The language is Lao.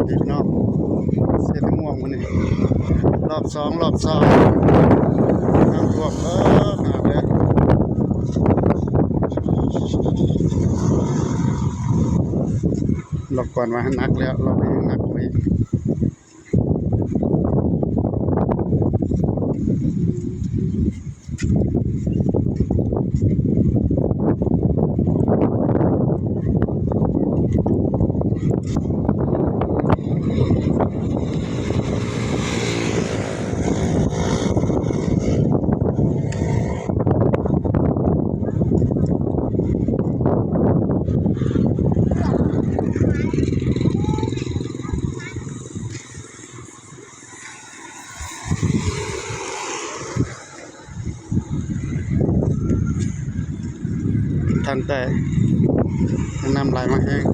ນີ້ພີ່ນ້ອງ ເສດໝວກມື້ນີ້ ລອບສອງ ລອບສອງ ນ້ຳຖ້ວມເອີ ຂະໜາດເລີຍ ລອບກ່ອນວ່າໜັກແລ້ວ ລອບນີ້ຍັງໜັກກວ່າອີກ. ທາງໃຕ້ ນ້ຳໄຫຼມາແຮງ.